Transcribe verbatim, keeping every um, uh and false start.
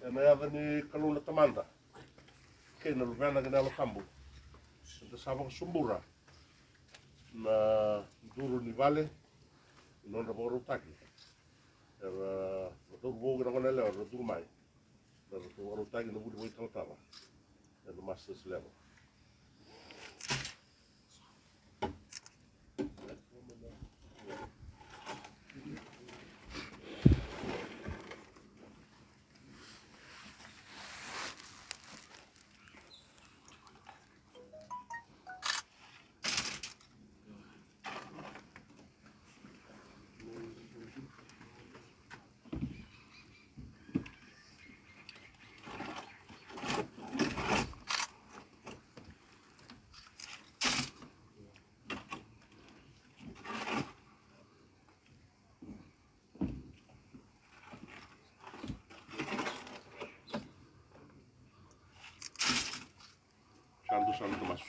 Ena yaca ni Kalou na Tamada kei na Luvena kei na Yalo Tabu, eda sa vakasobura na duru ni vale, na nodra vakarautaki. Era na tauri vou kei na gone yalewa era duru mai, na ratou vakarautaki na vuli vakaitalatala ena masters level. Sa dou sa na masu.